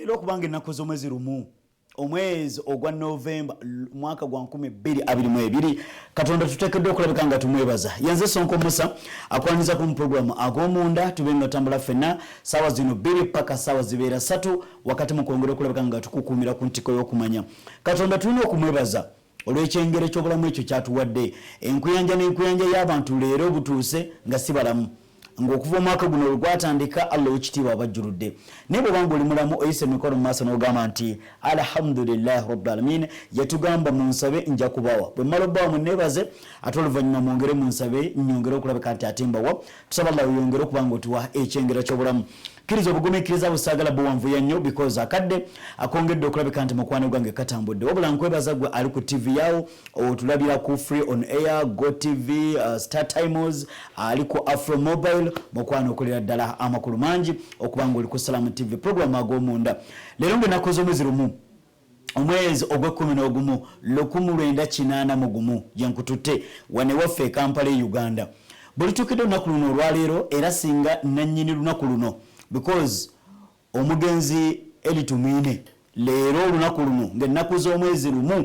Leero okubanga ennaku z'omwezi 1, omwezi ogwa Novemba, mwaka gwa 2022, Katonda tuteekeddwa okulabika nga tumwebaza. Yenze Sonko Musa akwaniza ku puroguramu Ag'omunda. Tube nga tutambula ffenna saawa zino 2 paka saawa zibeera 3, wakati mu kwongera okulabika nga tukukuumira ku ntiko y'okumanya. Katonda tulina okumwebaza olw'ekyengero ky'obulamu ekyo kyatuwadde. Enkuyanja n'enkuyanja y'abantu leero butuuse nga si balamu, ng'okuva omwaka guno olwegwatandika Allah owekitiibwa abajjuludde. Naye bw'obanga oli mulamu, oyisa emikono mu maaso n'ogamba nti alhamdulillahi rabbil alamin. Yatugamba, "Munsabe, nja kubawa. Bwe mmala obbawa, munneebaze, ate oluvannyuma mwongere munsabe, nyongere okulabika nti ate mbawa." Tusaba Allah oyongere okuba nga otuwa ekyengera ky'obulamu. Kkiriza obugumiikiriza, busaagala buwanvuya nnyo because akadde akongedde okulabika nti mukwano gwange katambudde. Wabula nkwebaza gwe ali ku TV yawo, otulabira ku Free On Air, Go TV, Star Times, ali ku Afro Mobile. Mukwano, okolera ddala amakulu mangi okuba nga oli ku Salamu TV, program Ag'omunda. Leero ngaenaku z'omwezi 1, omwezi ogw'e-11, 1981, gyenkututte wane waffe e Kampala e Uganda. Bwe lutuukidde olunaku luno olwaleero, era singa nannyini lunaku luno, because omugenzi Elly Tumwine, leero olunaku luno ng'ennaku z'omwezi 1,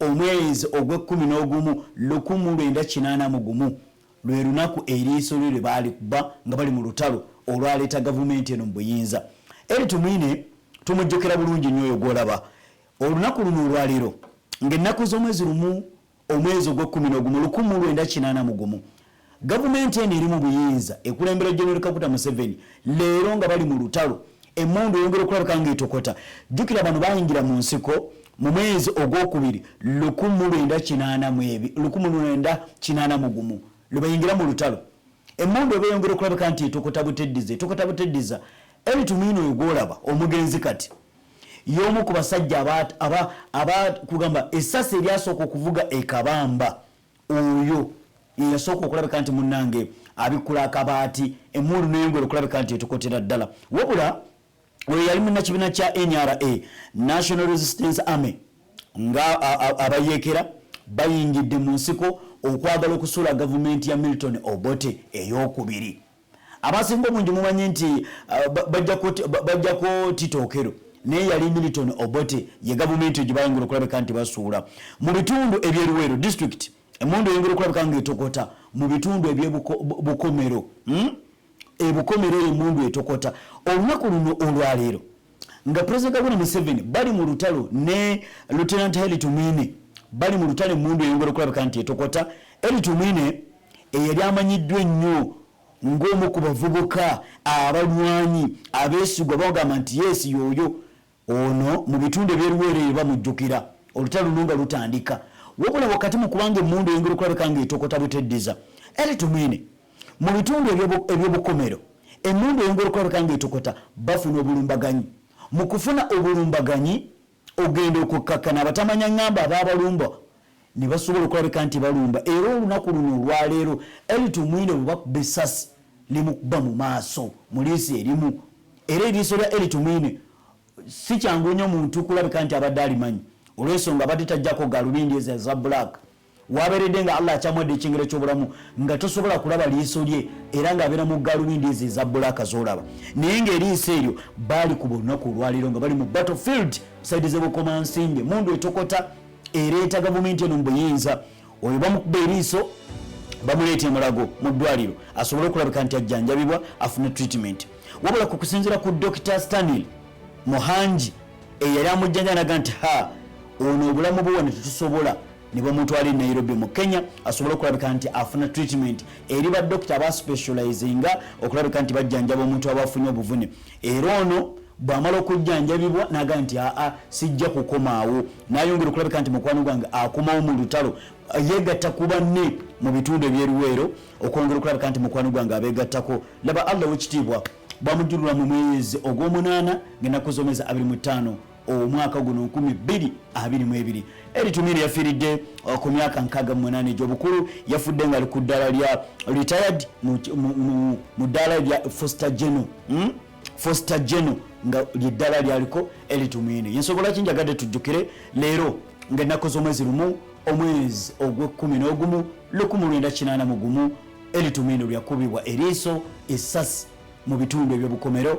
omwezi ogw'e-11, 1981, lwe lunaku eriiso lye lwe baalikuba nga bali mu lutalo olwaleeta gavumenti eno mu buyinza. Elly Tumwine tumujjukira bulungi nnyo oyo gwolaba. Olunaku luno olwaleero ng'ennaku z'omwezi 1, omwezi ogw'e-11, 1981, gavumenti eno eri mu buyinza ekulembera General Kaguta Museveni, leero nga bali mu lutalo, emundu eyongera okulabika ngaetokota. Jjukira bano bayingira mu nsiko mu mwezi ogwokubiri 1981, lwe bayingira mu lutalo. Emundu eba eyongera okulabika nti etokota buteddiza, etokota buteddiza. Elly Tumwine oyo gwolaba, omugenzi kati, y'omu ku basajja aba kugamba essasi eryasooka okuvuga ekabamba. Oyo yeyasooka okulabika nti munnange abikkula akabaati, emundu neyongera okulabika nti etokotera ddala. Wabula oyo yali munnakibiina kya NRA, National Resistance Army, nga abayeekera bayingidde mu nsiko okwagala okusuula gavumenti ya Milton Obote eyokubiri. Abasinga obungi mumanyi nti bajjako Tito Okello, naye yali Milton Obote, ye gavumenti gye bayingira okulabika nti basuula. Mu bitundu ebyeruweero district, emundu eyongera okulabika nga etokota mu bitundu ebyebukomero, Ebukomero eyo emundu etokota. Olunaku luno olwaleero nga President Kaguta Museveni bali mu lutalo ne Lieutenant Elly Tumwine, bali mu lutalo, emundu eyongera okulabika nti etokota. Elly Tumwine eyali amanyiddwa ennyo ng'omu ku bavubuka abalwanyi abeesigwa, bagamba nti yes, yooyo ono. Mu bitundu ebyeruweero eyo bamujjukira olutalo luno nga lutandika. Wabula wakati mu kubanga emundu eyongera okulabika nga etokota buteddiza, Elly Tumwine mu bitundu ebyobukomero, emundu eyongera okulabika nga etokota, bafuna obulumbaganyi. Mu kufuna obulumbaganyi, ogenda okukkakkana abatamanya ŋŋamba abaabalumba ne basobola okulabika nti balumba. Era olunaku luno olwaleero Elly Tumwine bwe bakuba essasi, limukuba mu maaso mu liiso erimu. Era eriiso lya Elly Tumwine si kyangu nnyo muntu kulabika nti abadde alimanyi, olw'ensonga abadde tajjako galubindi ezo eza black. Wabeeredde nga Allah akyamwadde ekyengero ky'obulamu nga tosobola kulaba liiso lye, era ng'abeera mu galubindi ezo eza black z'olaba. Naye ng'eriiso eryo baali kuba olunaku olwaleero nga bali mu battlefield side z'ebukomansimbi, mundu etokota ereeta gavumenti eno mu buyinza. Oyo bamukuba eriiso, bamuleeta emulago mu ddwaliro asobole okulabika nti ajjanjabibwa, afune treatment. Wabula ku kusinziira ku Dr Stanley Muhangi eyali amujjanja, naga nti ha, ono obulamu bwe wano tetusobola, ne bamutwala e Nairobi mu Kenya asobole okulabika nti afuna treatment eri badokita abaspecializinga okulabika nti bajjanjaba omuntu aba afunye obuvune. Era ono bw'amala okujjanjabibwa naga nti aa, sijja kukomaawo, nayongera okulabika nti mukwano gwange akomawo mu lutalo, yegatta ku banne mu bitundu ebyeruweero okwongera okulabika nti mukwano gwange abeegattako. Laba Allah wekitiibwa bwamujjulula mu mwezi ogw'omunaana ng'ennaku z'omwezi 25, omwaka guno 2022. Elly Tumwine yafiiridde ku myaka 68 egy'obukulu. Yafudde ng'ali ku ddaala lya retired mu ddaala lya Foster General, Foster General nga lyeddala lyaliko Elly Tumwine. Yensonga lwaki njagadde tujjukire leero ng'ennaku z'omwezi 1, omwezi ogw'e-11, 1981, Elly Tumwine lweyakubibwa eriiso essasi mu bitundu ebyobukomero.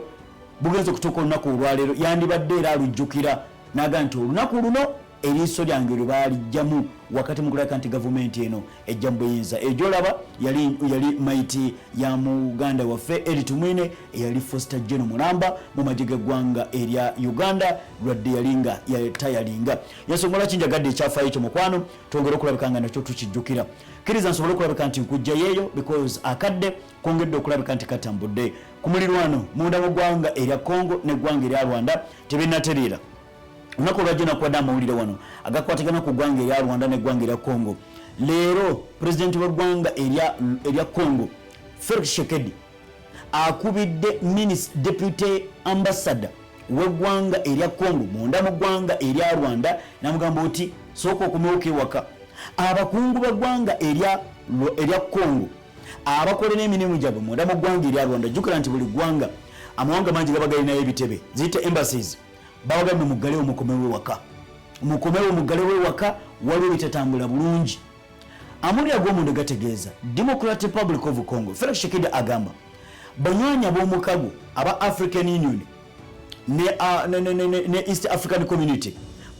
Bugenze okutuuka olunaku olwaleero, yandibadde era alujjukira naga nti olunaku luno eriiso lyange lwe baalijjamu wakati mu kulabika nti gavumenti eno ejja mu buyinza. Egyolaba yali maiti ya muganda waffe Eri Tumwine eyali Foster General Mulamba mu magye g'eggwanga erya Uganda, lwadde yali nga tayalinga. Yensonga lwaki njagadde ekyafaayo ekyo, mukwano, twongere okulabika nga nakyo tukijjukira. Kkiriza nsobole okulabika nti nkujjayeeyo because akadde kwongedde okulabika nti katambudde ku mulirwano munda mu ggwanga erya Congo n'eggwanga erya Rwanda tebinnatereera. Olunaku olwajjo nakuwadde amawulire wano agakwatagana ku ggwanga erya Rwanda n'eggwanga erya Congo. Leero pulezidenti w'eggwanga erya Congo Felix Tshisekedi akubidde deputy ambassador w'eggwanga erya Congo munda mu ggwanga erya Rwanda namugamba oti sooka okomewoko ewaka. Abakungu b'eggwanga erya Congo abakolera emirimu gyabwe munda mu ggwanga erya Rwanda, jjukira nti buli ggwanga, amawanga mangi gaba galinayo ebitebe ziyite embassies, babagambye muggalewo mukomewo ewaka, mukomewo muggalewo ewaka, waliwo bitatambula bulungi. Amawulire ag'omunda gategeeza Democratic Republic of Congo Felix Tshisekedi agamba banywanyi ab'omukago aba African Union ne East African Community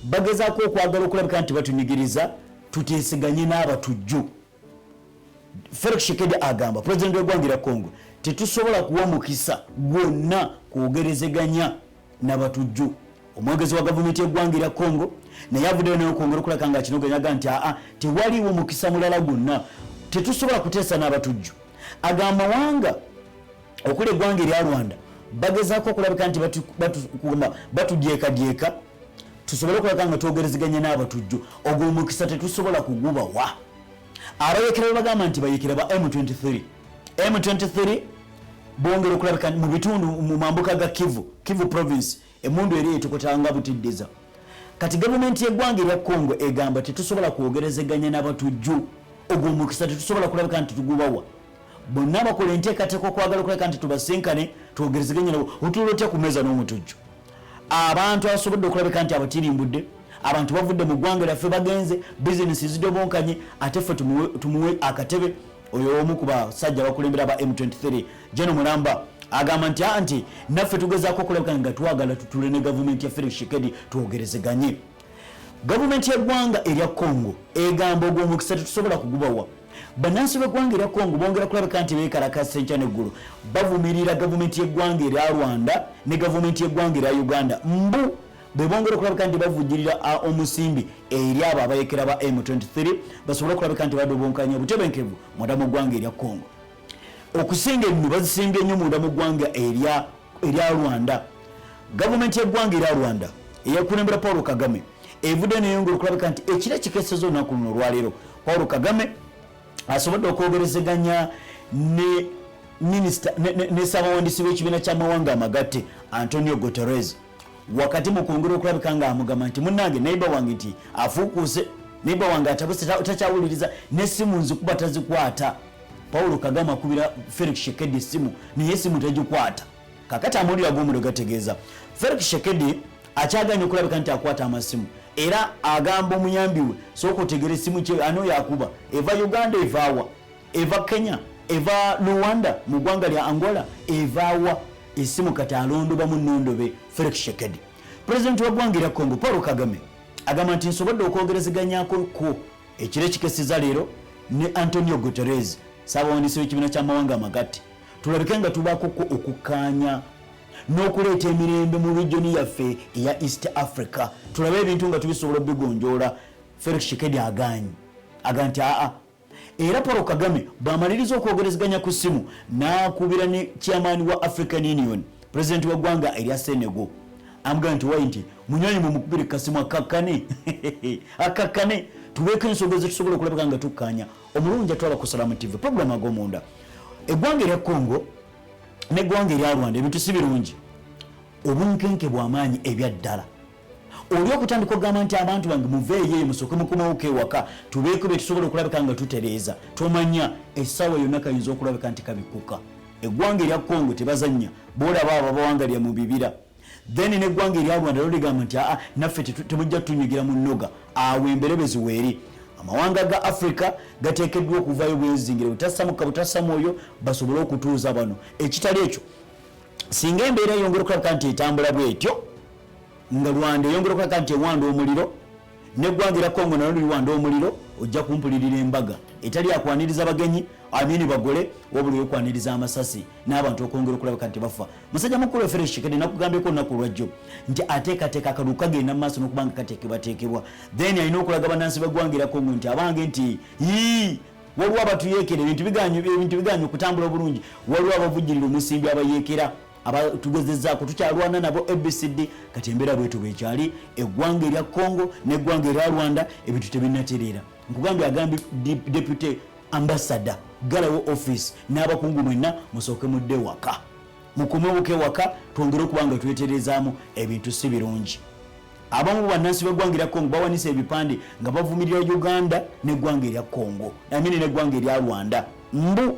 bagezaako okwagala okulabika nti batunyigiriza tuteeseganye n'abatujju. Felix Tshisekedi agamba pulezidenti w'eggwanga erya Congo tetusobola kuwa mukisa gwonna kwogerezeganya n'abatujju. Omwogezi wa gavumenti y'eggwanga erya Congo naye avuddeyo naye okwongera okulaka nga kinoganyaga nti aa tewaliiwo mukisa mulala gwonna, tetusobola kuteesa n'abatujju. Agamba amawanga okuli eggwanga erya Rwanda bagezaako okulabika nti batudyekadyeka tusobole okulabika nga twogerezeganya n'abatujju, ogwo omukisa tetusobola kugubawa. Abayekera bwe bagamba nti bayekera ba M23, M23 bongera okulabika mu bitundu mu mambuka ga Kivu, Kivu province, emundu eri etokotanga butiddiza. Kati gavumenti y'eggwanga erya Congo egamba tetusobola kwogerezeganya n'abatujju, ogwo omukisa tetusobola kulabika nti tugubawa. Bonna bakola enteekateeka okwagala okulabika nti tubasinkane twogerezeganye nabo. Otuula otya ku mmeeza n'omutujju? Abantu asobodde okulabika nti abatirimbudde, abantu bavudde mu ggwanga lyaffe bagenze, bizinesi zidobonkanye, ate ffe tumuwe akatebe. Oyo omu ku basajja abakulembera aba M23 General Mulamba agamba nti nti naffe tugezaako okulabika nga twagala tutule ne gavumenti ya Felix Tshisekedi twogerezeganye. Gavumenti y'eggwanga erya Congo egamba ogwo omukisa tetusobola kugubawa. Bannansi b'eggwanga erya Congo bongera kulabika nti beekalakasa enkya n'eggulo, bavumirira gavumenti y'eggwanga erya Rwanda ne gavumenti y'eggwanga erya Uganda mbu be bongera okulabika nti bavujjirira omusimbi eri abo abayekera ba M23 basobole okulabika nti badobonkanya obutebenkevu munda mu ggwanga erya Congo. Okusinga ennu bazisimbye nnyo munda mu ggwanga erya Rwanda. Gavumenti y'eggwanga erya Rwanda eyakulembera Paul Kagame evudde neyongera okulabika nti ekiro ekikeseza olunaku luno olwaleero Paul Kagame asobodde okwogerezeganya ne minisita ne ssabawandiisi w'ekibiina ky'amawanga amagatte Antonio Guterres wakati mu kwongera okulabika nga amugamba nti munnange neiba wange nti afuukuuse, neiba wange atabuse, takyawuliriza n'essimu nzikuba tazikwata. Paul Kagame akubira Felix Tshisekedi essimu naye essimu tagikwata. Kakati amawulire ag'omuliro gategeeza Felix Tshisekedi akyaganye okulabika nti akwata amasimu, era agamba omuyambi we sooka otegere essimu kye ani oyo akuba, eva Uganda, evaawa, eva Kenya, eva Luanda mu ggwanga lya Angola, evaawa essimu. Kati alondobamu nondobe Felix Tshisekedi. Pulezidenti wa ggwanga erya Congo Paul Kagame agamba nti nsobodde okwogerezeganyako ko ekiro ekikeseza leero ne Antonio Guterres ssabawandiisi w'ekibiina ky'amawanga amagatte, tulabike nga tubaako ko okukkaanya n'okuleeta emirembe mu regioni yaffe eya East Africa, tulabe ebintu nga tubisobola obigonjoola. Felix Tshisekedi agaanyi, aga nti aa. Era Paul Kagame bw'amaliriza okwogerezeganya ku ssimu n'akubira ne chairman wa African Union, pulezidenti wa ggwanga erya Senegal, amugamba nti wayi nti munywanyi mumukubire kasimu akakkane akakkane tubeeko ensonga zetusobola okulabika nga tukkaanya. Omulungi atwala ku Salamu TV program ag'omunda. Eggwanga erya Congo n'eggwanga erya Rwanda ebintu si birungi, obunkenke bw'amaanyi ebyaddala. Oli okutandika okugamba nti abantu bange muveeyo eyo musooke mukomewoko ewaka tubeeko bye tusobola okulabika nga tutereeza, tomanya essaawa yonna kayinza okulabika nti kabikkuka. Eggwanga erya Congo tebazannya, boolaba abo abawangalira mu bibira. Then n'eggwanga erya Rwanda lyo ligamba nti aa naffe temujja tutunyigira mu nnoga. Awo emberebezi weeri. Amawanga ga Africa gateekeddwa okuvaayo bwezingire butassa mukka butassa mwoyo basobole okutuuza bano. Ekitali ekyo Singa embeera eyongera okulabika nti etambula bwetyo, nga Rwanda eyongera okulabika nti ewanda omuliro, n'eggwanga erya Congo nalyo liwanda omuliro, ojja kumpulirira embaga etali yakwaniriza bagenyi amini bagole, wabula eyokwaniriza amasasi n'abantu okwongera okulabika nti bafa. Musajja mukulu Felix Tshisekedi nakugambyeko olunaku olwajjo nti ateekateeka akalulu kagenda mu maaso n'okuba nga kateekebwateekebwa, then alina okulaga bannansi b'eggwanga erya Congo nti abange nti yii waliwo abatuyeekera, ebintu biganye okutambula obulungi, waliwo abavujjirira omusimbi abayeekera abatugezezaako, tukyalwana nabo ABCD. Kati embeera bwetu bwekyali eggwanga erya Congo n'eggwanga erya Rwanda, ebintu tebinnatereera. Nkugambye agambye deputy ambassador galawo office n'abakungu mwenna musooke mudde waka, mukomewoke waka, twongere okuba nga tweterezaamu, ebintu si birungi. Abamu bannansi b'eggwanga erya Congo bawanise ebipande nga bavumirira Uganda n'eggwanga erya Congo, amini n'eggwanga erya Rwanda, mbu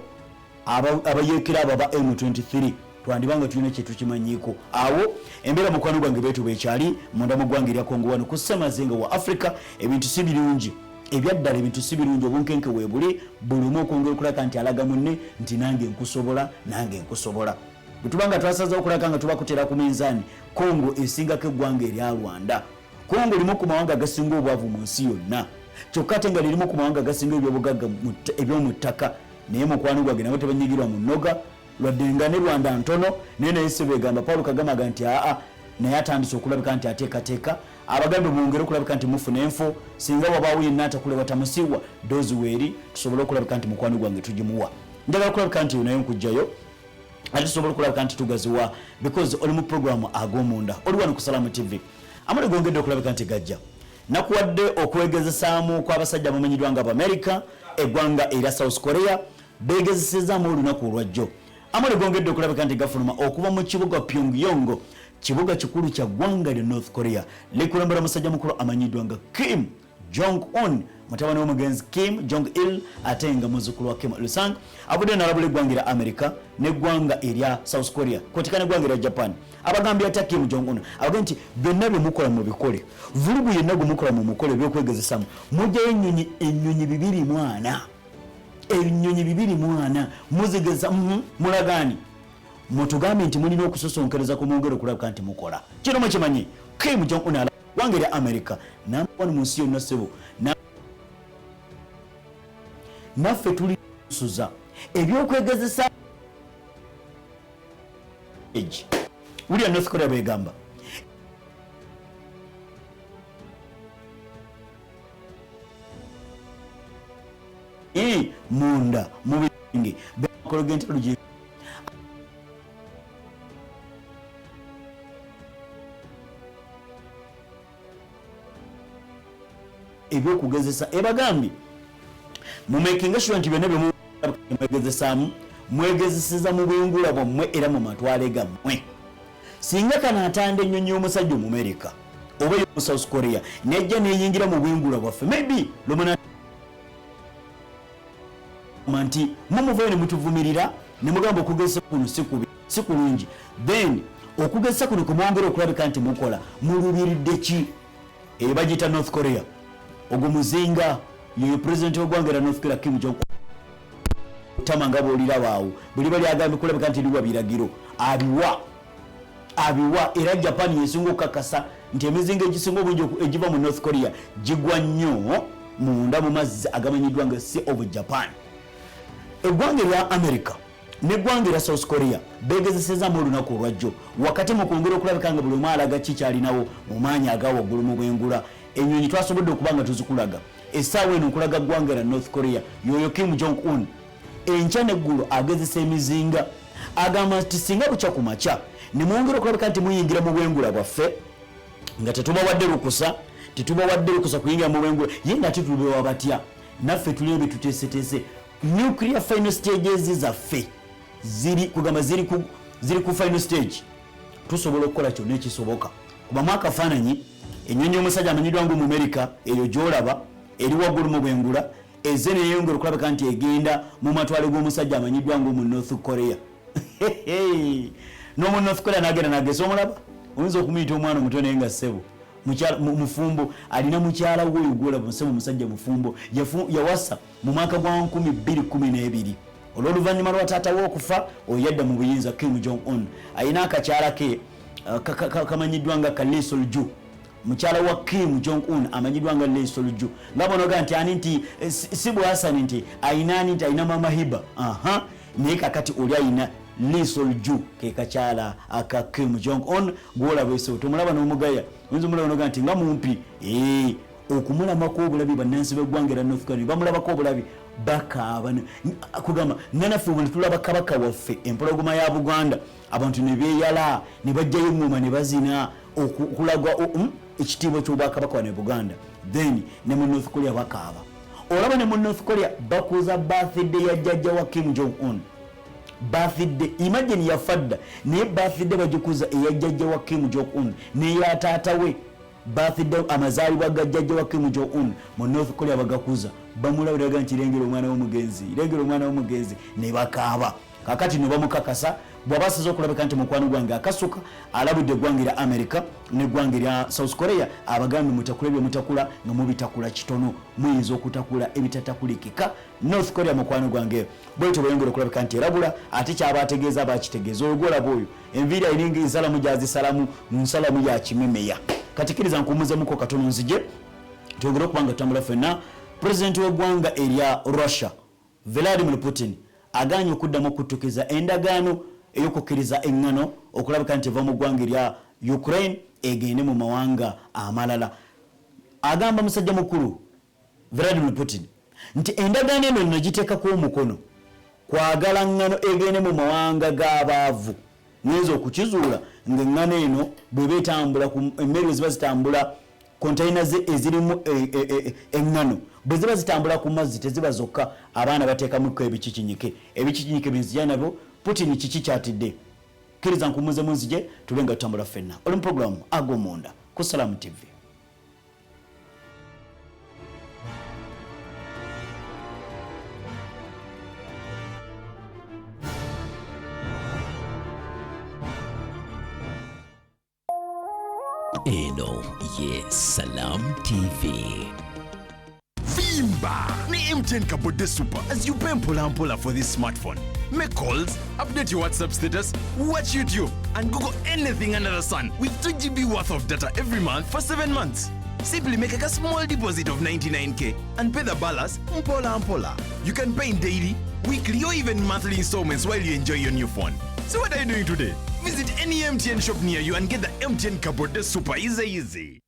abayeekera abo aba M23 twandiba nga tulina kyetukimanyiiko. Awo embeera mukwano gwange beetu bekyali munda mu ggwanga erya Congo. Wano ku ssemazinga wa Africa ebintu si birungi, ebyaddala ebintu si birungi, obunkenke weebuli, buli omu okwongera okulaka nti alaga munne nti nange nkusobola, nange nkusobola. Bwe tuba nga twasazeewo okulaka nga tuba kuteera ku minzaani, Congo esingako eggwanga erya Rwanda. Congo limu ku mawanga agasinga obwavu mu nsi yonna, kyokka ate nga lirimu ku mawanga agasinga ebyobugagga eby'omu ttaka. Naye mukwano gwange nabo tebanyigirwa mu nnoga, lwadde nga ne Rwanda ntono, naye naye si begamba. Paul Kagame aga nti aa naye atandise okulabika nti ateekateeka abagambe mwongere okulabika nti mufuna enfo, singa wabaawo yenna atakulewa tamusiiwa doozi weeri tusobole okulabika nti mukwano gwange tugimuwa. Njagala okulabika nti naye nkugjayo ate tusobole okulabika nti tugaziwa, because oli mu programu ag'omunda, oli wano ku Salamu TV. Amale gongedde okulabika nti gajja nakuwadde okwegezesaamu kw'abasajja abamanyiddwa nga Abamerika, eggwanga erya South Korea beegezesezaamu olunaku olwajjo. Amale gongedde okulabika nti gafuluma okuva mu kibuga Pyongyang, kibuga kikulu kya ggwanga lya North Korea, likulembera musajja mukulu amanyiddwa nga Kim Jong Un, mutabani w'omugenzi Kim Jong Il ate nga muzzukulu wa Kim Il Sung. Avudde n'alabula eggwanga erya America n'eggwanga erya South Korea kwotika n'eggwanga erya Japan. Abagambye atya Kim Jong Un? Abagambye nti byonna bye mukola mubikole, vulugu yenna gwe mukola mumukole, ebyokwegezesamu mugyayo ennyonyi, ennyonyi 240, ennyonyi 240 muzigeza, mulagaani mutugambye nti mulina okusosonkereza ku mwongere okulabika nti mukola kino. Mukimanyi Kim Jong Un wange erya America number 1 mu nsi yonna, ssebo naffe tuli suza ebyokwegezesa wulira North Korea bwegamba munda mu bingi bakolo g'entalo. Ebyokugezesa ebagambye mumakinga sure nti byonna byemwegezesaamu mwegezeseza mu bwengula bwammwe era mu matwale gammwe. Singa kano atanda ennyonyi y'omusajja Omumerika oba ey'omu South Korea nejja neyingira mu bwengula bwaffe, maybe lomana nti mumuvayo ne mutuvumirira ne mugamba okugezesa kuno si kubi, si kulungi, then okugezesa kuno kumwongera okulabika nti mukola mulubiridde ki? Eyo bagiyita North Korea. Ogwo muzinga yoyo pulezidenti w'eggwanga era North Korea Kim Jong tama nga bw'oliraba awo bwe liba lyagambye kulabika nti liwa biragiro abiwa abiwa. Era Japan yesinga okukakasa nti emizinga egisinga obungi egiva mu North Korea gigwa nnyo munda mu mazzi agamanyiddwa nga Sea of Japan. Eggwanga erya America n'eggwanga erya South Korea begezesezamu olunaku olwajjo wakati mu kwongera okulabika nga buli omu alaga ki kyalinawo mu maanyi aga waggulu mu bwengula. Ennyonyi twasobodde okuba nga tuzikulaga essaawa eno, nkulaga ggwanga erya North Korea, yoyo Kim Jong Un enkya n'eggulo agezesa emizinga. Agamba nti singa bukya ku makya ne mwongera okulabika nti muyingira mu bwengula bwaffe nga tetubawadde lukusa, tetubawadde lukusa kuyingira mu bwengula ye nga tetubewa batya, naffe tulina bye tuteeseteese, nuclear final stages zaffe ziri kugamba ziri ku final stage, tusobola okukola kyonna ekisoboka. Kubamu akafaananyi ennyonyi y'omusajja amanyiddwa nga Omumerika eyo gy'olaba eri waggulu mu bwengula ezze neyeyongera okulabika nti egenda mu matwale g'omusajja amanyiddwa nga omu North Korea. N'omu North Korea n'agenda nagesa omulaba, oyinza okumuyita omwana omuto naye nga ssebo mufumbo, alina mukyala we oyo gwolaba, ssebo musajja mufumbo, yawasa mu mwaka gwa 2012. Olw'oluvannyuma lwa taata we okufa, oyo yadda mu buyinza. Kim Jong Un alina akakyala ke kamanyiddwa nga ka Lee Sol Ju. Mukyala wa Kim Jong Un amanyiddwa nga Lee Sol Ju, nga bonoga nti ani nti si Bwasani nti ayina ani nti ayina Mama Hiba. Aha, naye kakati oli ayina Lee Sol Ju, ke kakyala aka Kim Jong Un gwolaba eso tomulaba n'omugaya, oyinza omulaba noga nti nga mumpi. Okumulamako obulabi, bannansi b'eggwanga era North Korea bamulabako obulabi, bakaaba kugamba nga naffe bwe tulaba kabaka waffe empologoma ya Buganda, abantu ne beeyala ne bajjayo eŋŋoma ne bazina okulaga ekitiibwa ky'obwakabaka wano e Buganda. Then ne mu North Korea bakaaba. Olaba ne mu North Korea bakuza birthday ya jjajja wa Kim Jong Un. Birthday, imagine, yafa dda, naye birthday bagikuza eya jjajja wa Kim Jong Un n'eya taata we. Birthday, amazaalibwa ga jjajja wa Kim Jong Un mu North Korea bagakuza, bamulabiraga nti lengera omwana w'omugenzi, lengera omwana w'omugenzi, ne bakaaba. Kakati ne bamukakasa bw'aba asaze okulabika nti mukwano gwange akasuka. Alabudde eggwanga erya America n'eggwanga erya South Korea, abagambye mutakula bye mutakula nga mubitakula kitono, muyinza okutakula ebitatakulikika. North Korea, mukwano gwange, bwetyo bweyongera okulabika nti erabula, ate kyaba ategeeza aba akitegeeza. Oyo gwolaba oyo enviiri ayiringa ensalamu gyazisalamu nsalamu ya kimemeya. Kati kkiriza nkuwumuzemuko katono, nzije twongere okuba nga tutambula ffenna. Pulezidenti w'eggwanga erya Russia Vladimir Putin agaanye okuddamu okuttukiza endagaano ey'okukkiriza eŋŋano okulabika nti eva mu ggwanga erya Ukraine egende mu mawanga amalala. Agamba musajja mukulu Vladimir Putin nti endagaano eno nagiteekako omukono kwagala ŋŋano egende mu mawanga g'abaavu. Ngenza okukizuula ng'eŋŋano eno bw'eba etambula, emmere bwe ziba zitambula, konteyina ze ezirimu eŋŋano bwe ziba zitambula ku mazzi, teziba zokka, abaana bateekamuko ebikikinyike. Ebikikinyike benzija nabyo. Putin kiki kyatidde? Kkiriza nkuwummuzemu, nzije tube nga tutambula ffenna. Oli mu puroguramu Ag'omunda ku Salaamu TV. Eno ye Salam TV. Vimba ni MTN Kabode Super as you pay mpola mpola for this smartphone. Make calls, update your WhatsApp status, watch YouTube, and Google anything under the sun with 2 GB worth of data every month for 7 months. Simply make a small deposit of 99K and pay the balance mpola mpola. You can pay in daily, weekly, or even monthly installments while you enjoy your new phone. So what are you doing today? Visit any MTN shop near you and get the MTN Kabode Super easy easy.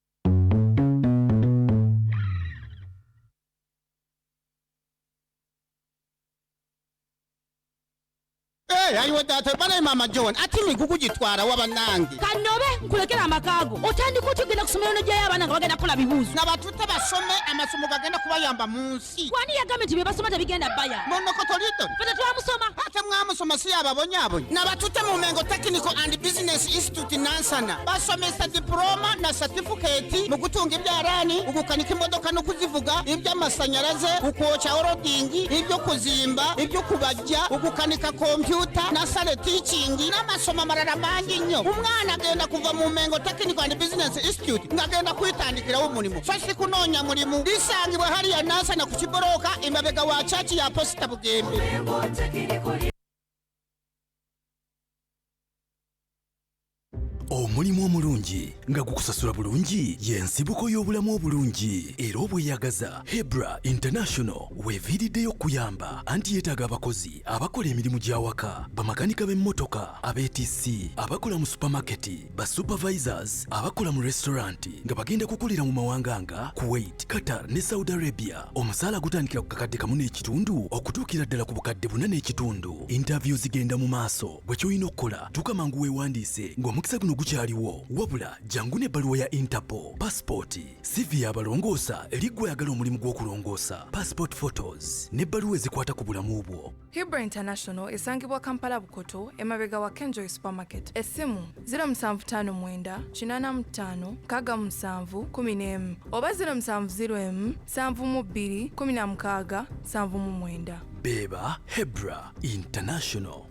Eh, ayiwe data banaye mama John ate emigugu gitwara wabannange. Kanobe nkulekera amakaago, otandika otya ogenda ku ssomero nojjayo abaana nga bagenda kukola bibuuzo? Nabatute basome amasomo gagenda kubayamba mu nsi. Wani yagambye nti bye basoma tebigenda baya? Monokotolito. Fe tetwamusoma. Ate mwamusoma si ababonyabonya. Nabatute mu Mengo Technical and Business Institute Nansana basomesa diploma na certificate mu gutunga ibyarani, ugukanika imodoka no kuzivuga, iby'amasanyaraze, ukwoca welding, ibyo kuzimba, ibyo kubajja, ugukanika kompyuta na sale teaching n'amasomo amalala mangi nnyo. Umwana agenda kuva mu Mengo Technical and Business Institute ng'agenda kwitandikirawo omulimu, so si kunoonya mulimu. Lisangibwa hariya Nansana ku kiboroka emabega wa church ya Posita Bugembe. Omulimu omulungi nga gukusasula bulungi y'ensibuko y'obulamu obulungi era obweyagaza. Hebra International weeviiriddeyo okuyamba, anti yeetaaga abakozi abakola emirimu gy'awaka, bamakanika b'emmotoka, abeetissi, abakola mu supamaketi, ba supervisors, abakola mu restaurant, nga bagenda kukolera mu mawanga nga Kuwait, Qatar ne Saudi Arabia. Omusaala gutandikira ku 1,500 okutuukira ddala ku 4,500. Interview zigenda mu maaso. Bwe ky'olina okukola, tuuka mangu weewandiise ng'omukisa guno gukyaliwo. Wabula jangu n'ebbaluwa ya Interpol, pasipooti, CV y'abalongoosa eri gwe ayagala omulimu gw'okulongoosa, passport photos n'ebbaluwa ezikwata ku bulamu bwo. Hebra International esangibwa Kampala Bukoto, emabega wa Kenjoy Supermarket. Essimu 0759 85 67 11 oba 0701 72 16 79. Beba Hebra International.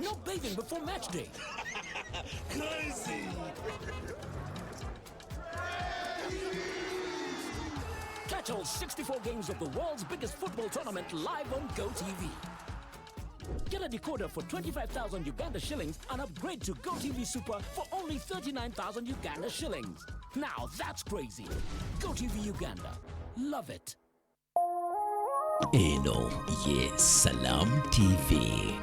No bathing before match day. Crazy! Catch all 64 games of the world's biggest football tournament live on GoTV. Get a decoder for 25,000 Uganda shillings and upgrade to GoTV Super for only 39,000 Uganda shillings. Now that's crazy. GoTV Uganda. Love it. Eno ye Salam TV.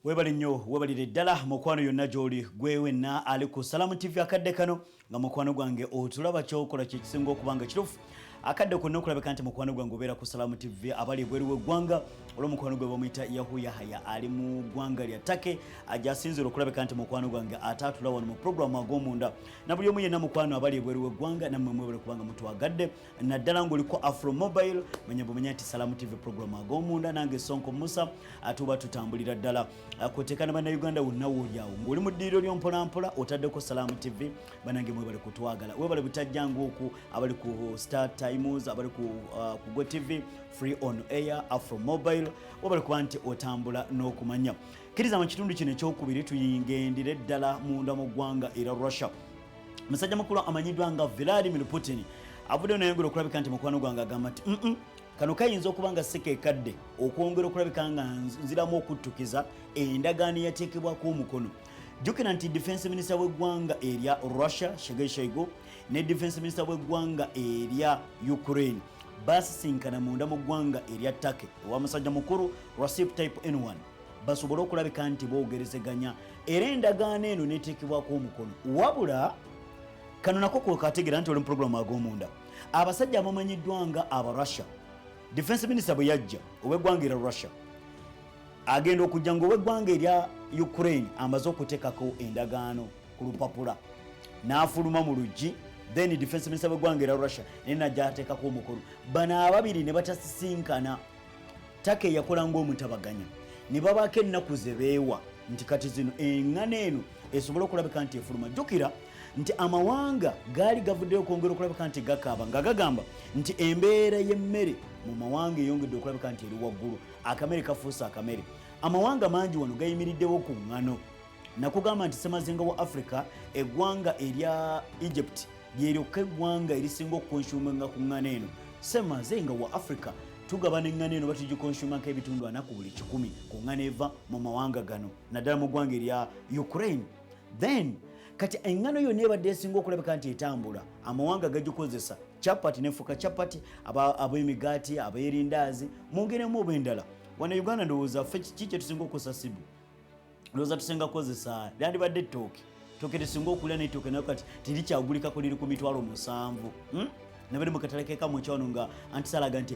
Webale nnyo, webalire ddala mukwano yonna gy'oli, gwe wenna ali ku Salamu TV akadde kano nga mukwano gwange otulaba, kyokola kyekisinga okuba nga kituufu akadde konna okulabika nti mukwano gwange obeera ku Salamu TV. Abali ebweru w'eggwanga, olw'omukwano gwe bamuyita Yahu Yahaya ali mu ggwanga lya Turkey, ajasinzira okulabika nti mukwano gwange ataatula wano mu puroguramu ag'omunda, na buli omu yenna mukwano abali ebweru w'eggwanga, nammwe mwebale kubanga mutwagadde, naddala ng'oliko Afro Mobile. Manya bumanya nti Salamu TV puroguramu ag'omunda, nange Sonko Musa atuba tutambulira ddala kuteeka ne Bannayuganda wonna woolyawo ng'oli mu ddiiro lyo mpolampola otaddeko Salamu TV. Banange mwebale kutwagala, webale butajjanga oku abali ku Star Times, abali ku Go TV free on air, Afro Mobile, webale kuba nti otambula n'okumanya. Kkiriza mu kitundu kino ekyokubiri tuyingendere ddala munda mu ggwanga era Russia. Musajja mukulu amanyiddwa nga Vladimir Putin avuddeyo nayongera okulabika nti mukwano gwange agamba nti kano kayinza okuba nga si kekadde okwongera okulabika nga nziramu okuttukiza endagaano eyateekebwako omukono. Jjukira nti defense minister w'eggwanga erya Russia Sergei Shoigu ne defense minister w'eggwanga erya Ukraine basisinkana munda mu ggwanga erya Turkey ewa musajja mukulu Recep Tayyip Erdogan, basobole okulabika nti boogerezeganya era endagaano eno neteekebwako omukono. Wabula kano nako kwekategeera nti oli mu puroguramu ag'omunda, abasajja abamanyiddwa nga aba Russia, defense minister bwe yajja ow'eggwanga erya Russia agenda okujja nga ow'eggwanga erya Ukraine amaze okuteekako endagaano ku lupapula n'afuluma mu luggi, then defense minister w'eggwanga erya Russia naye najja ateekako omukono. Bano ababiri ne batasisinkana. Turkey yakola ng'omutabaganya ne babaako ennaku ze beewa nti kati zino eŋŋano eno esobole okulabika nti efuluma. Jjukira nti amawanga gaali gavuddeyo okwongera okulabika nti gakaaba nga gagamba nti embeera y'emmere mu mawanga eyongedde okulabika nti eri waggulu, akamere kafuuse akamere. Amawanga mangi wano gayimiriddewo ku ŋŋano. Nakugamba nti semazinga wa Africa eggwanga erya Egypt lyeryokka eggwanga erisinga okukonsuminga ku ŋŋano eno. Semazinga wa Africa tugabana eŋŋano eno, batugikonsumako ebitundu 40 ku buli 100 ku ŋŋano eva mu mawanga gano, naddala mu ggwanga erya Ukraine. Then kati eŋŋano yonna ebadde esinga okulabika nti etambula, amawanga gagikozesa chapati nefuka chapati, ab'emigaati, ab'erindaazi, mu ngeri emu oba endala. Wano Uganda ndowooza ffe ki kye tusinga okukozesa? Sibu ndowooza tusinga kukozesa lyandibadde ettooke. Ettooke tusinga okulya, n'ettooke nayo kati terikyagulikako, liri ku 700,000. Nabali mu katale kekamu ekyawano nga antisalaga nti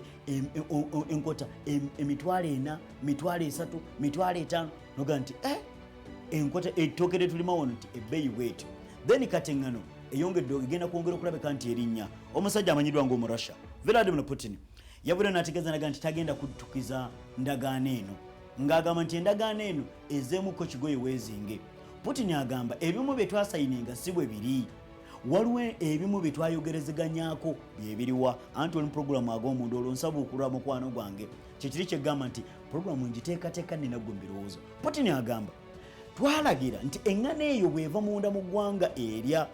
enkota 400,000, 300,000, 500,000, noga nti enkota ettooke lyetulima wano nti ebbeeyi bwetyo. Then kati eŋŋano eyongedde egenda kwongera okulabika nti erinnya. Omusajja amanyiddwa ng'Omurussia Vladimir Putin yavuddeyo n'ategeeza naga nti tagenda kuttukiza ndagaano eno, ng'agamba nti endagaano eno ezeemuko kigoye weezinge. Putin agamba ebimu bye twasayininga si bwe biri, waliwo ebimu bye twayogerezeganyako byebiriwa. Anti oli mu puroguramu ag'omunda, olwo nsabuukulwa mukwano gwange kyekiri kyegamba nti puroguramu ngiteekateeka nina gwe mu birowoozo. Putin agamba twalagira nti eŋŋano eyo bw'eva munda mu ggwanga erya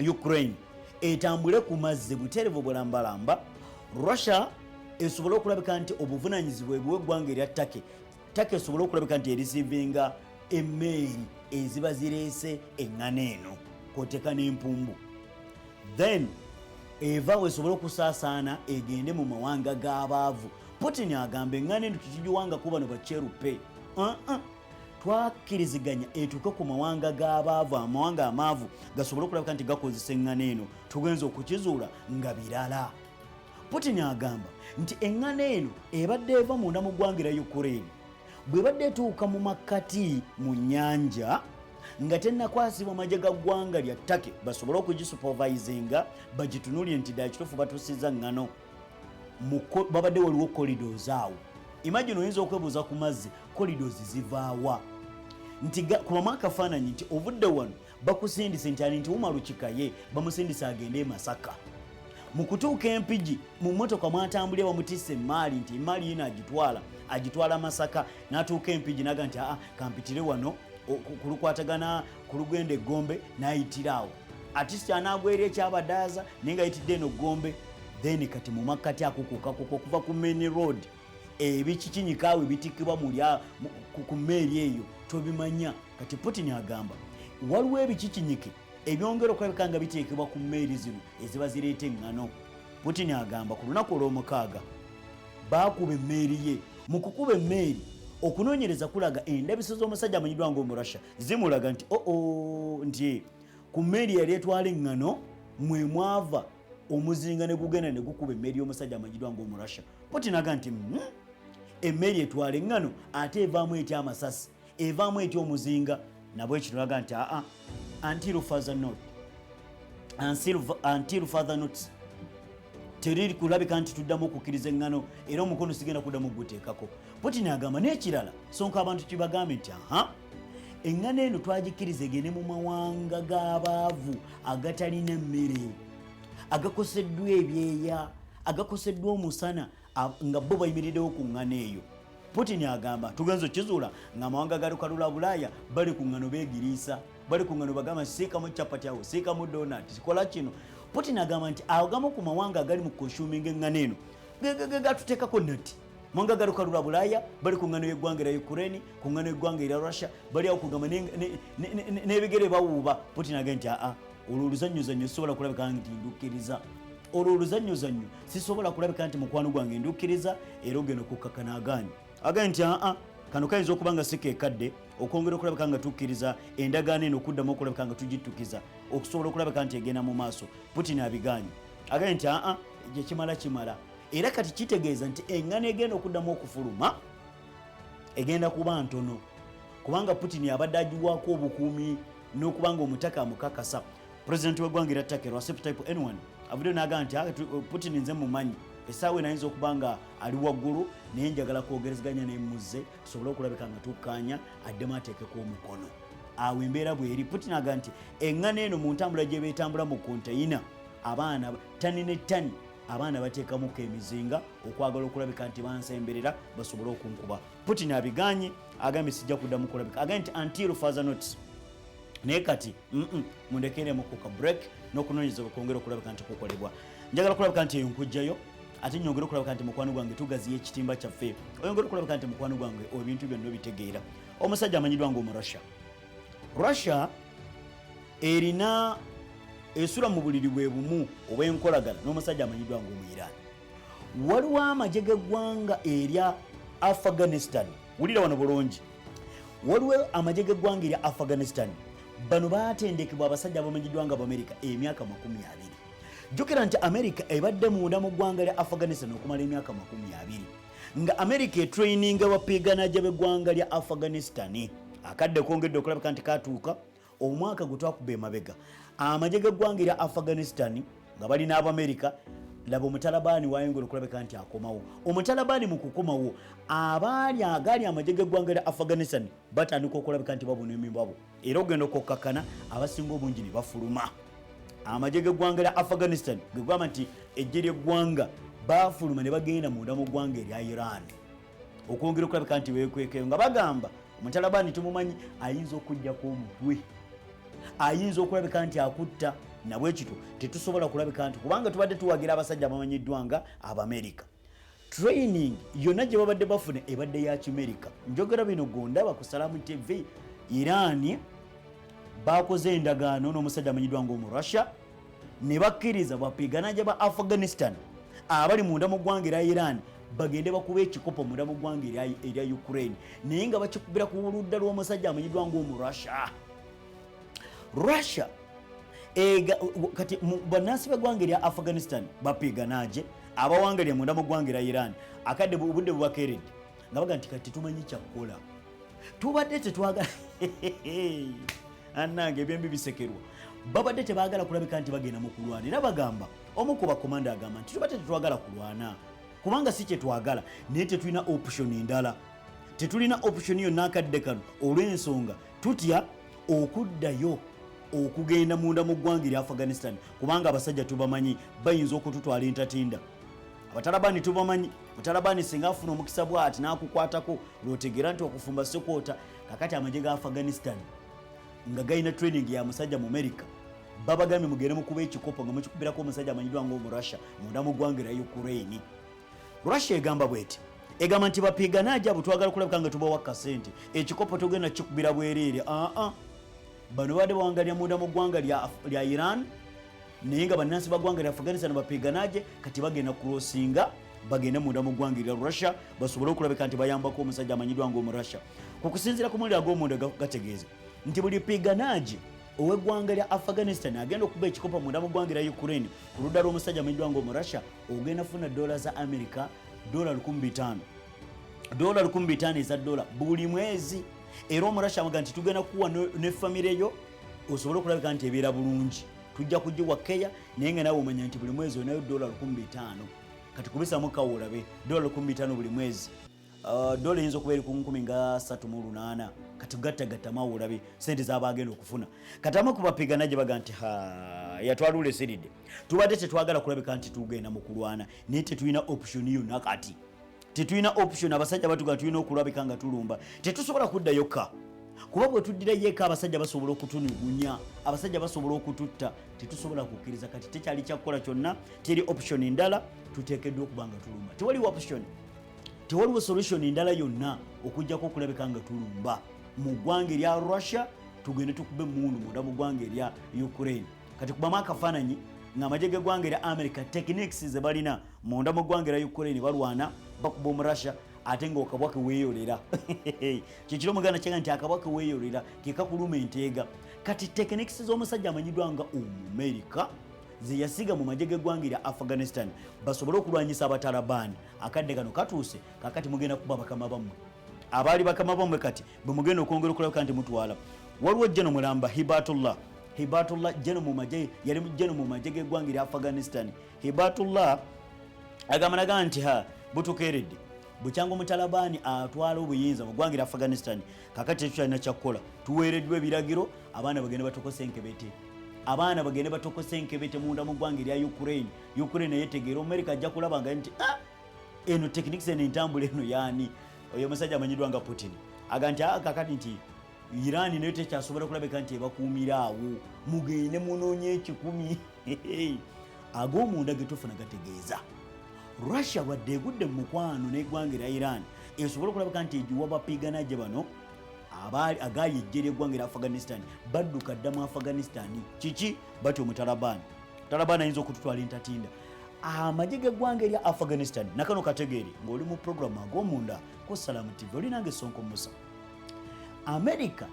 Ukraine etambule ku mazzi buterevu bulambalamba, Russia esobole okulabika nti obuvunanyizibwa ebuwa eggwanga erya Turkey, Turkey esobole okulabika nti erisiivinga emmeeri eziba zireese eŋŋano eno kwoteka n'empumbu, then evaawo esobole okusaasaana egende mu mawanga g'abaavu. Putin agamba eŋŋano eno tetugiwangako bano bakyerupe, twakkiriziganya etuuke ku mawanga g'abaavu, amawanga amaavu gasobole okulabika nti gakozesa eŋŋano eno. Tugenza okukizuula nga birala. Putin agamba nti eŋŋano eno ebadde eva munda mu ggwanga erya Ukraine bw'ebadde etuuka mu makkati mu nnyanja nga tennakwasibwa magye ga ggwanga lya Turkey basobole okugisupervisinga bagitunulire nti ddala kituufu batuusiza ŋŋano, babadde waliwo corridors awo. Imagine, oyinza okwebuuza ku mazzi corridors zivaawa? Nti kubamu akafaananyi nti ovudde wano bakusindise nti ani nti Umaru Kikaye bamusindise agende e Masaka. Mu kutuuka Empigi, mu mmotoka mwatambulira bamutisse emaali nti emaali yino agitwala agitwala Masaka. N'atuuka Empigi naga nti, "Aa, kampitire wano kulukwatagana ku lugenda Eggombe." N'ayitira awo artist anaagwa eri ekyabadaaza, naye nga ayitidde eno Gombe. Then kati mu makkati akukukakuka okuva ku main road, ebikikinyikaawo ebitikkibwa mulya ku mmeeri eyo tobimanya. Kati Putin agamba waliwo ebikikinyike ebyongera okulabika nga biteekebwa ku mmeeri zino eziba zireeta eŋŋano. Putin agamba ku lunaku olw'omukaaga baakuba emmeeri ye. Mu kukuba emmeeri, okunoonyereza kulaga endabiso z'omusajja amanyiddwa ng'Omurussia zimulaga nti oo nti ku mmeeri yali etwala eŋŋano mwe mwava omuzinga ne gugenda ne gukuba emmeeri y'omusajja amanyiddwa ng'Omurussia. Putin aga nti, Emmeeri etwala eŋŋano ate evaamu etya amasasi, evaamu etya omuzinga?" Nabwekito naga nti, "Aa, until further notice teriri kulabika nti tuddamu okukkiriza eŋŋano, era omukono sigenda kuddamu guteekako." Putin agamba n'ekirala, sonka abantu kibagambe nti, aha, eŋŋano eno twagikkiriza egende mu mawanga g'abaavu agatalina mmere, agakoseddwa ebyeya, agakoseddwa omusana, nga bo bayimiriddewo ku ŋŋano eyo. Putin agamba tugenza okizuula ng'amawanga ga lukalula Bulaaya bali ku ŋŋano beegiriisa, bali ku ŋŋano, bagamba, "Siikamu capati awo, siikamu donut, kola kino." Putin agamba nti agamu ku mawanga agali mu consuminga eŋŋano eno gatuteekako nati mawanga ga lukalula Bulaaya bali ku ŋŋano y'eggwanga erya Ukraine, ku ŋŋano y'eggwanga erya Russia, bali awo kugamba n'ebigere bawuuba. Putin agamba nti, "Aa, olwo oluzannyozannyo sisobola kulabika nti ndukkiriza, olwo oluzannyozannyo sisobola kulabika nti mukwano gwange ndukkiriza." Era ogenda okukkakana agaanyi, agambye nti, "Aa, kano kayinza okuba nga si kekadde okwongera okulabika nga tukkiriza endagaano eno okuddamu okulabika nga tugittukiza okusobola okulabika nti egenda mu maaso." Putin abigaanye, agambye nti, "Aa, gyekimala kimala." Era kati kitegeeza nti eŋŋano egenda okuddamu okufuluma egenda kuba ntono, kubanga Putin abadde agiwaako obukuumi n'okubanga omutaka amukakasa. Pulezidenti w'eggwanga erya Turkey, Recep Tayyip Erdogan, avuddeyo n'agamba nti, "Ah, Putin nze mumanyi, essaawa eno ayinza okuba nga ali waggulu, naye njagala kwogerezeganya nemuzze tusobole okulabika nga tukkaanya addemu ateekeko omukono." Awo embeera bweri. Putin agamba nti eŋŋano eno mu ntambula gye beetambula mu konteyina, abaana tani ne tani, abaana bateekamuko emizinga okwagala okulabika nti bansemberera basobole okunkuba. Putin abiganye, agambye, "Sijja kuddamu kulabika." Agambye nti until further notice. Naye kati mundekeremu ku ka break n'okunoonyeza kwongera okulabika nti kukolebwa. Njagala kulabika nti eyo nkugjayo, ate nyongere okulabika nti mukwano gwange tugaziya ekitimba kyaffe, oyongere okulabika nti mukwano gwange ebintu byonna obitegeera. Omusajja amanyiddwa nga Omurussia, Russia erina esula mu buliri bwe bumu obw'enkolagana n'omusajja amanyiddwa nga Omuiran. Waliwo amagye g'eggwanga erya Afghanistan, wulira wano bulungi, waliwo amagye g'eggwanga erya Afghanistan. Bano batendekebwa abasajja abamanyiddwa nga Abamerika emyaka 20. Jjukira nti Amerika ebadde munda mu ggwanga lya Afghanistan okumala emyaka 20, nga Amerika etraininga bapiiganaja b'eggwanga lya Afghanistan. Akadde kongedde okulabika nti katuuka. Omwaka gwe twakuba emabega, amagye g'eggwanga erya Afghanistan nga balina Abamerika, laba omutalabaani wayongera okulabika nti akomawo. Omutalabaani mu kukomawo, abaali agaali amagye g'eggwanga lya Afghanistan batandika okulabika nti babuna emibabo, era ogenda okukkakkana abasinga obungi ne bafuluma. Amagye g'eggwanga lya Afghanistan, gegamba nti eggye ly'eggwanga, bafuluma ne bagenda munda mu ggwanga erya Iran okwongera okulabika nti beekwekeyo, nga bagamba omutalabaani tumumanyi, ayinza okugjako omutwe, ayinza okulabika nti akutta, nabwekityo tetusobola kulabika nti kubanga tubadde tuwagira abasajja abamanyiddwa nga Abamerika. Training yonna gye babadde bafuna ebadde ya Kimerika. Njogera bino gondaba ku Salamu TV. Iran bakoze endagaano n'omusajja amanyiddwa nga Omurussia ne bakkiriza bapiganaja ba Afghanistan abali munda mu ggwanga erya Iran bagende bakuba ekikopo munda mu ggwanga erya Ukraine, naye nga bakikubira ku ludda lw'omusajja amanyiddwa nga Omurussia. Russia ega, kati bannansi b'eggwanga erya Afghanistan bapiganaje abawangalira munda mu ggwanga erya Iran, akadde obudde bubakeeredde nga baga nti kati tetumanyi kyakukola, tubadde tetwagala. Annange, ebyembi bisekerwa. Babadde tebaagala kulabika nti bagenda mu kulwana, era bagamba, omu ku bakomanda agamba nti tubadde tetwagala kulwana kubanga si kyetwagala, naye tetulina option ndala, tetulina option yonna akadde kano, olw'ensonga tutya okuddayo. okugenda munda mu ggwanga erya Afghanistan, kubanga abasajja tubamanyi bayinza okututwala entatinda. Abatalabani tubamanyi, mutalabani singa afuna omukisa bwati n'akukwatako lwotegeera nti okufumba sikwota. Kakati amagye ga Afghanistan nga galina training ya musajja mu America, babagambye mugende mukuba ekikopo nga mukikubirako omusajja amanyiddwa nga Omurussia munda mu ggwanga erya Ukraine. Russia egamba bweti, egamba nti bapiganaaji abo twagala kulabika nga tubawa kasente, ekikopo togenda kikubira bwereere. Aa, bano babadde bawangalira munda mu ggwanga lya Iran, naye nga bannansi ba ggwanga lya Afghanistan bapiganaaje. Kati bagenda kurosinga bagende munda mu ggwanga erya Russia basobole okulabika nti bayambako omusajja amanyiddwa nga Omurussia. Ku kusinziira ku mawulire ag'omunda gategeeza nti buli piganaaji ow'eggwanga lya Afghanistan agenda okuba ekikopo munda mu ggwanga erya Ukraine ku ludda lw'omusajja amanyiddwa nga Omurussia ogenda funa dola za America dola 1500, dola 1500 eza dola buli mwezi. Era Omurussia amuga nti tugenda kuwa ne famire yo osobole okulabika nti ebeera bulungi, tujja kugiwa keya, naye nga nawe omanya nti buli mwezi olinayo dola 1500. Kati kubisamu kawo olabe dola 1500 buli mwezi, dola eyinza okuba eri ku 3,800. Kati gattagattamu awo olabe sente zaba agenda okufuna. Kati amu kubapigana gye baga nti ha, yatwalula esiridde, tubadde tetwagala kulabika nti tugenda mu kulwana, naye tetulina option yonna. Kati tetulina option, abasajja batuga tulina okulabika nga tulumba, tetusobola kuddayo ka kuba bwe tuddirayo eka abasajja basobola okutunugunya, abasajja basobola okututta, tetusobola kukkiriza. Kati tekyali kyakukola kyonna, teri option ndala, tuteekeddwa okuba nga tulumba. Tewaliwo option, tewaliwo solution ndala yonna okuggyako okulabika nga tulumba mu ggwanga erya Russia, tugende tukube emundu munda mu ggwanga erya Ukraine. Kati kubamu akafaananyi ng'amagye g'eggwanga erya America techniques ze balina munda mu ggwanga erya Ukraine, balwana bakuba Omurussia, ate ng'okabwa keweeyolera. Kyekiro omuganda kyaga nti akabwa keweeyolera kekakuluma enteega. Kati techniques z'omusajja amanyiddwa nga Omumerika ze yasiga mu magye g'eggwanga erya Afghanistan basobole okulwanyisa Abatalabaani, akadde kano katuuse. Kakati mugenda kuba bakama bammwe, abaali bakama bammwe kati bwe mugenda okwongera okulabika nti mutwala. Waliwo jeno mulamba Hibatullah, Hibatullah jeno mu magye, yali jeno mu magye g'eggwanga erya Afghanistan. Hibatullah agamba naga nti ha, butukeeredde bukyanga omutalabaani atwala obuyinza mu ggwanga erya Afghanistan. Kakati tetukyalina kyakukola, tuweereddwa ebiragiro, abaana bagende batokose enkebete, abaana bagende batokose enkebete munda mu ggwanga erya Ukraine. Ukraine yetegeera Omumerika ajja kulaba nga nti ah, eno techniques, eno entambula eno yaani? Oyo omusajja amanyiddwa nga Putin aga nti ah, kakati nti Iran nayo tekyasobola kulabika nti ebakuumira awo, mugende munoonye ekikumi. Ag'omunda getufuna gategeeza Russia wadde egudde mu mukwano n'eggwanga erya Iran esobole okulabika nti egiwa bapigana gye bano agaali ejje ly'eggwanga erya Afghanistan, badduka dda mu Afghanistan. Kiki batya? Omutalabaani, Taliban ayinza okututwala entatinda. Amagye g'eggwanga erya Afghanistan nakano kategeere ng'oli mu programu Ag'omunda ku Salamu TV, oli nange Sonko Musa. America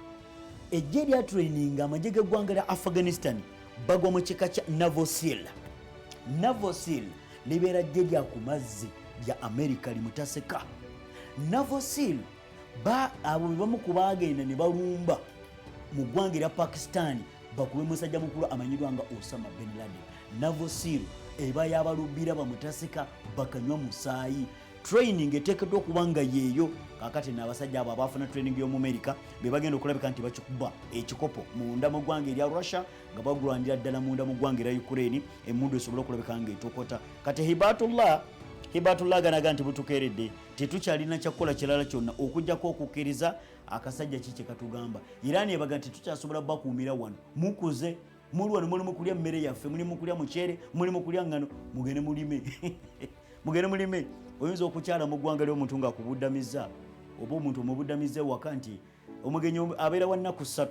ejje erya training amagye g'eggwanga lya Afghanistan bagwa mu kika kya Naval SEAL. Naval SEAL libeera jje lya ku mazzi lya America limutaseka. Naval SEAL ba abo be bamu ku baagenda ne balumba mu ggwanga erya Pakistan bakube musajja mukulu amanyiddwa nga Osama bin Laden. Naval SEAL eba yabalubira bamutaseka bakanywa musaayi. Training eteekeddwa okuba nga yeeyo. Kakati n'abasajja abo abaafuna training y'omu America be bagenda okulabika nti bakikuba ekikopo munda mu ggwanga erya Russia nga bagulwanira ddala munda mu ggwanga erya Ukraine, emmundu esobole okulabika nga etokota. Kati Hibatullah, Hibatullah ganaga nti butukeeredde, tetukyalina kyakukola kirala kyonna okuggyako okukkiriza akasajja ki kye katugamba. Iran ebaga nti tukyasobola bakuumira wano, mukuze muli wano, muli mukulya mmere yaffe, muli mukulya muceere, muli mukulya ngano, mugende mulime, mugende mulime. Oyinza okukyala mu ggwanga ly'omuntu ng'akubuddamizza, oba omuntu omubuddamizza ewaka nti omugenyi abeera wa nnaku 3,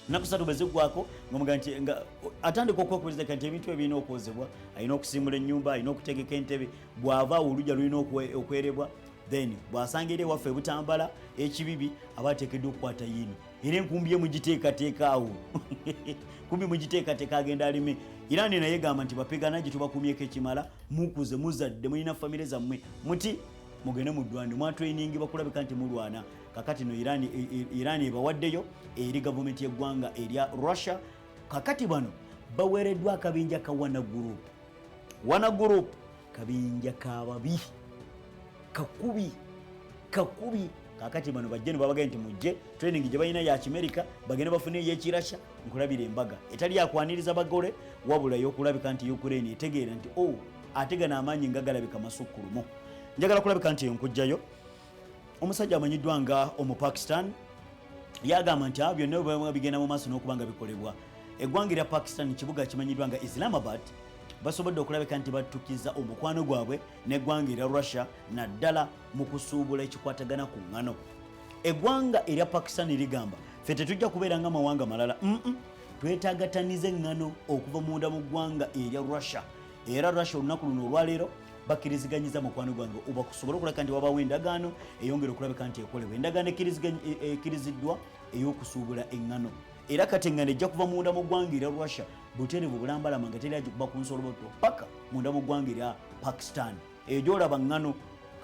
nnaku 3 bwe ziggwako ngaomuga nti nga atandika okwekubiriza nti ebintu ebirina okwozebwa, alina okusiimula ennyumba, alina okutegeka entebe, bw'ava awo olujja lulina okwerebwa. Then bw'asanga era ewaffe ebutambala ekibibi aba ateekeddwa okukwata yiino, era enkumbi ye mugiteekateeka awo, kumbi mugiteekateeka agenda alime. Irani naye egamba nti bapigana gye tubakumyeko ekimala, mukuze, muzadde, mulina famire zammwe, muti mugende mu ddwaliro mwatrainingi bakulabika nti mulwana. Kakati no Iran ebawaddeyo eri gavumenti y'eggwanga erya Russia. Kakati bano baweereddwa akabinja ka Wagner Group. Wagner Group kabinja kababi kakubi kakubi. Kakati bano bajje ne babagambye nti mujje, training gye balina ya Kimerika, bagende bafune ey'Ekirasha. Nkulabira embaga etali yakwaniriza bagole, wabula y'okulabika nti Ukraine etegeera nti o ate gano amaanyi nga galabika masukkulumu. Njagala kulabika nti nkugjayo omusajja amanyiddwa nga Omupakistan, yagamba nti byonna bwe bigenda mu maaso n'okuba nga bikolebwa eggwanga erya Pakistan, kibuga kimanyiddwa nga Islamabad, basobodde okulabika nti battukiza omukwano gwabwe n'eggwanga erya Russia, naddala mu kusuubula ekikwatagana ku ŋŋano. Eggwanga erya Pakistan ligamba, ffe tetujja kubeera nga mawanga malala, Twetaaga tani z'eŋŋano okuva munda mu ggwanga erya Russia. Era Russia olunaku luno olwaleero bakkiriziganyiza mukwano gwange oba kusobole okulabika nti wabaawo endagaano eyongera okulabika nti ekolebwa, endagaano ekkiriziddwa ey'okusuubula eŋŋano. Era kati eŋŋano ejja kuva munda mu ggwanga erya Russia buterevu bulambalama, nga teri agikuba ku nsoloboto, paka munda mu ggwanga erya Pakistan. Eyo gyolaba ŋŋano.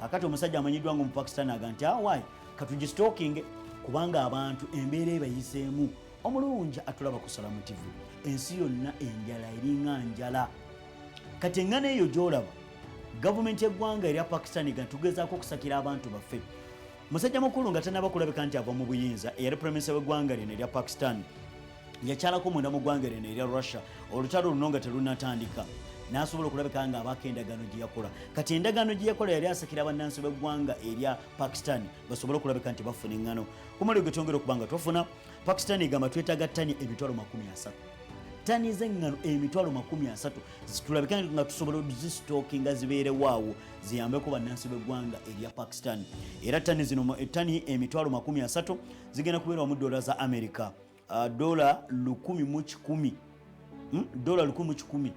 Kakati omusajja amanyiddwa nga Omupakistan aga nti awaayi, katugistockinge, kubanga abantu embeera ebayiseemu. Omulungi atulaba ku Salamu TV, ensi yonna enjala eringa njala. Kati eŋŋano eyo gyolaba, gavumenti y'eggwanga erya Pakistan ga tugezaako okusakira abantu baffe. Musajja mukulu nga tanaba kulabika nti ava mu buyinza, eyali prime minister w'eggwanga lino erya Pakistan, yakyalako munda mu ggwanga lino erya Russia olutalo luno nga terunnatandika, n'asobola okulabika nga abaako endagaano gye yakola. Kati endagaano gye yakola yali asakira bannansi b'eggwanga erya Pakistan basobole okulabika nti bafuna eŋŋano. Ku muli gwe twongera okuba nga tufuna, Pakistan egamba twetaaga ttani 300,000, ttani z'eŋŋano 300,000, tulabika nga tusobola ozistockinga zibeerewaawo ziyambeko bannansi b'eggwanga erya Pakistan. Era ttani zino, ttani 300,000, zigenda kubeera wamu dola za America, dola 1,100, Dola 1,100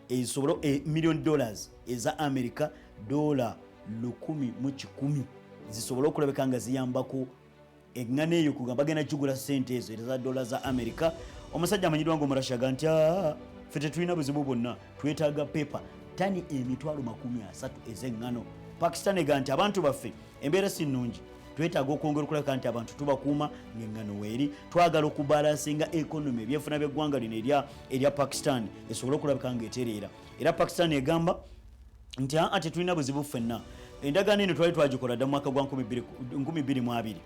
ezisobole million dollars eza America, dola 1,100 zisobole okulabika nga ziyambako eŋŋano eyo. Kugamba bagenda kigula sente ezo eza dola za America. Omusajja amanyiddwa nga Omurasha aga nti, "Ah, ffe tetulina buzibu bwonna, twetaaga pepa tani 300,000 ez'eŋŋano." Pakistan ega nti abantu baffe embeera si nnungi, twetaaga okwongera okulabika nti abantu tubakuuma ng'eŋŋano weeri. Twagala okubalancinga economy, ebyenfuna by'eggwanga lino erya Pakistan esobole okulabika ng'etereera. Era Pakistan egamba nti aa, tetulina buzibu ffenna, endagaano eno twali twagikola dda mu mwaka gwa 2020,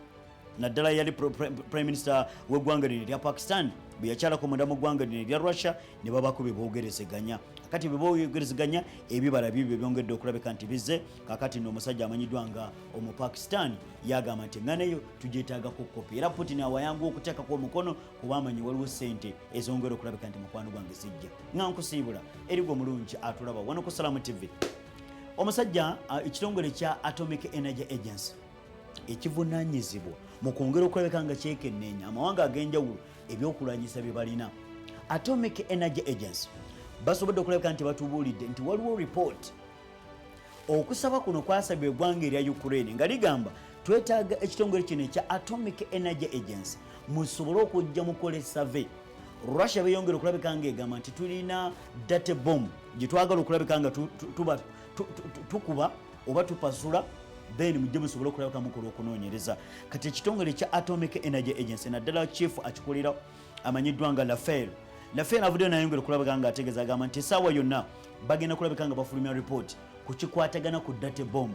naddala yali prime minister w'eggwanga lino erya Pakistan bwe yakyalako munda mu ggwanga lino erya Russia ne babako bye boogerezeganya. Kakati bye boogerezeganya, ebibala bibyo byongedde okulabika nti bizze. Kakati nno omusajja amanyiddwa nga Omupakistan yagamba nti eŋŋano eyo tugyetaagako kopi. Era Putin awayangu okuteekako omukono, kuba amanyi waliwo ssente ezongera okulabika nti mukwano gwange zijja. Nga nkusiibula erigwa, omulungi atulaba wano ku Salamu TV, omusajja, ekitongole kya Atomic Energy Agency ekivunaanyizibwa mu kwongera okulabika nga kyekenneenya amawanga ag'enjawulo ebyokulwanyisa bye balina, Atomic Energy Agency, basobodde okulabika nti batubuulidde nti waliwo report. Okusaba kuno kwasabibwa eggwanga erya Ukraine nga ligamba, twetaaga ekitongole kino ekya Atomic Energy Agency musobole okujja mukole survey. Russia beyongera okulabika nga egamba nti tulina dirty bomb gye twagala okulabika nga tukuba oba tupasula, then mujje musobole okulabika mukola okunoonyereza. Kati ekitongole ekya Atomic Energy Agency, naddala chief akikulira amanyiddwa nga Lafael, Lafael avuddeyo nayongera okulabika nga ategeeza, agamba nti essaawa yonna bagenda kulabika nga bafulumya report ku kikwatagana ku dirty bomb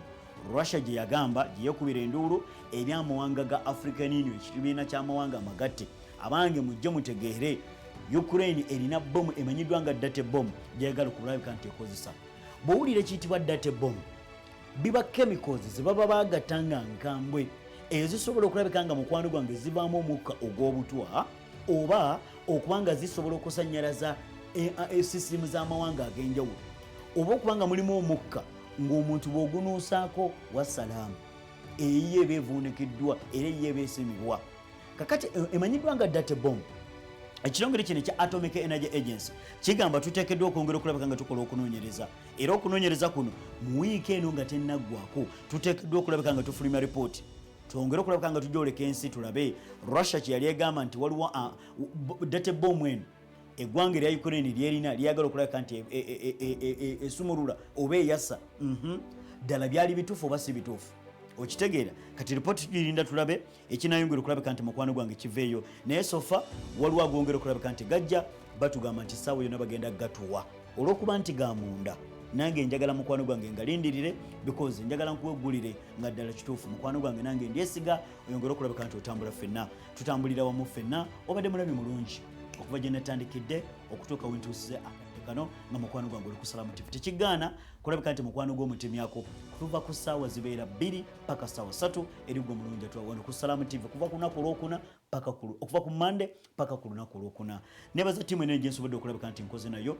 Russia gye yagamba, gye yekubira enduulu eri amawanga ga African Union, ekibiina ky'amawanga amagatte, abange mujje mutegeere Ukraine erina bomu emanyiddwa nga dirty bomb gyeyagala okulabika nti ekozesa. Bw'owulira ekiyitibwa dirty bomb, biba chemicals zebaba bagatta nga nkambwe, ezisobola okulabika nga mukwano gwange zivaamu omukka ogw'obutwa, oba okuba nga zisobola okusanyalaza sisitimu z'amawanga ag'enjawulo, oba okuba nga mulimu omukka ng'omuntu bw'ogunuusaako wassalaamu, eyiyo eba evuunikiddwa era eyiyo eba esimibwa. Kakati emanyiddwa nga dirty bomb. Ekitongole kino ekya Atomic Energy Agency kigamba tuteekeddwa okwongera okulabika nga tukola okunoonyereza, era okunoonyereza kuno mu wiiki eno nga tennaggwako tuteekeddwa okulabika nga tufulumya ripooti, twongere okulabika nga tujoleka ensi, tulabe Russia kye yali egamba nti waliwo dirty bomb eno eggwanga erya Ukraine lyerina, lyagala okulabika nti esumulula oba eyasa. Ddala byali bituufu oba si bituufu? Okitegeera? Kati ripooti tugirinda, tulabe ekinayongera okulabika nti mukwano gwange kiveeyo. Naye so far waliwo agongera okulabika nti gajja, batugamba nti essaawa yonna bagenda gatuwa, olw'okuba nti ga munda. Nange njagala mukwano gwange nga lindirire, because njagala nkuweggulire nga ddala kituufu mukwano gwange, nange ndyesiga oyongere okulabika nti otambula ffenna, tutambulira wamu ffenna. Obadde mulabi mulungi okuva gye natandikidde okutuuka wentuusize akadde kano nga mukwano gwange oli ku Salamu TV. Tekigaana kulabika nti mukwano gw'omutemyako kutuva ku ssaawa zibeera 2 paka ssaawa 3 eri gwe omulungi atula wano ku Salamu TV kuva ku lunaku olwokuna paka ku okuva ku Mande paka ku lunaku olwokuna. Nebaza ttiimu enene gye nsobodde okulabika nti nkoze nayo,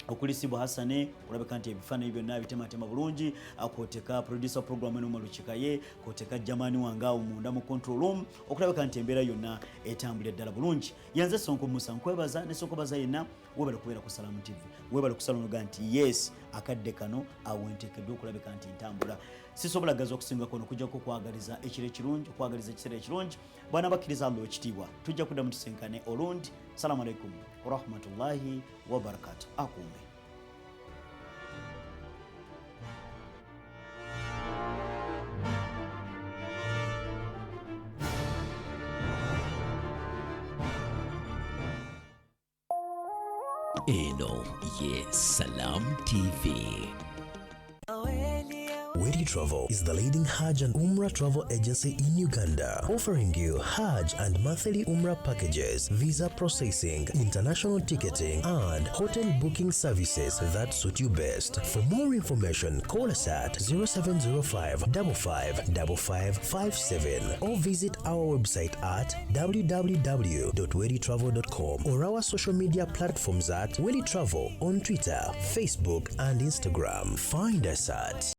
okuli Sibu Hassane okulabika nti ebifaananyi byonna abitematema bulungi, kwoteka producer program eno Malukikaye, kwoteka Jamani wange awo munda mu control room okulabika nti embeera yonna etambulira ddala bulungi. Yenze Sonko Musa, nkwebaza ne Sonko baza yenna. Webale kubeera ku Salamu TV, webale kusala nti yes, akadde kano awo nteekeddwa okulabika nti ntambula. Sisobola gaza okusingako nokujjako okwagaliza ekiro ekirungi, okwagaliza ekiseera ekirungi. Bwana bakkiriza Allah ekitiibwa, tujja kuddamu tusinkane olundi. Salamu alaikum warahmatullahi wabarakatu. Akuume. Eno ye Salam TV. Wedi Travel is the leading Hajj and Umrah travel agency in Uganda, offering you Hajj and monthly Umrah packages, visa processing, international ticketing, and hotel booking services that suit you best. For more information, call us at 0705 555557 or visit our website at www.weditravel.com or our social media platforms at Wedi Travel on Twitter, Facebook, and Instagram. Find us at